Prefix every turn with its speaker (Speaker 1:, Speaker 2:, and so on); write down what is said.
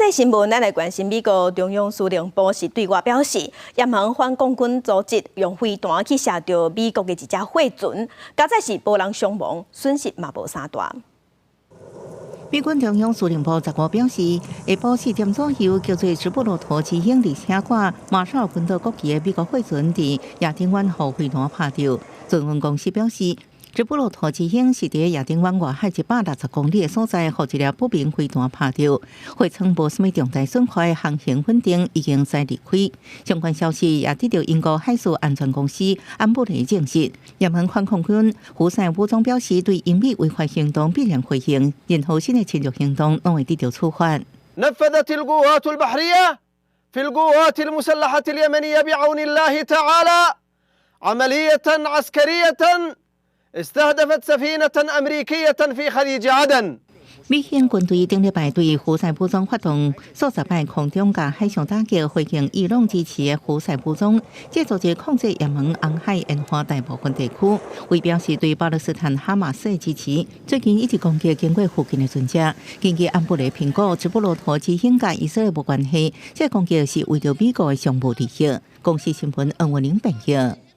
Speaker 1: 際新聞，咱來關心美國中央司令部是對外表示，也門反抗軍組織用飛彈去射著美國的一隻貨船，佳哉是無人傷亡，損失嘛無啥大。
Speaker 2: 美軍中央司令部15表示，下晡4點左右，叫做直布羅陀之鷹而且掛馬紹爾群島國旗的美國貨船佇亞丁灣予飛彈拍著。船運公司表示，直布羅陀之鷹是佇亞丁灣外海160公里的所在，予一粒不明飛彈拍著，貨艙無啥物重大損壞，航行穩定，已經駛離開。相關消息也得到英國海事安全公司安布雷證實。也門反抗軍胡塞武裝表示，對英美違法行動必然回應，任何新的侵略行動攏會得到處罰。
Speaker 3: نفذت القوات البحرية في القوات المسلحة اليمنية بعون الله تعالى عملية عسكرية استهدفت سفينة أمريكية في خليج عدن。
Speaker 2: 美軍軍隊頂禮拜對胡塞武裝發動數十擺空中佮海上打擊，回應伊朗支持的胡塞武裝，這組織控制也門紅海沿岸大部分地區，為表示對巴勒斯坦哈馬斯的支持，最近一直攻擊經過附近的船隻。根據安布雷評估，直布羅陀之鷹佮以色列無關係，這攻擊是為著美國的商務利益。公視新聞黃文玲編譯。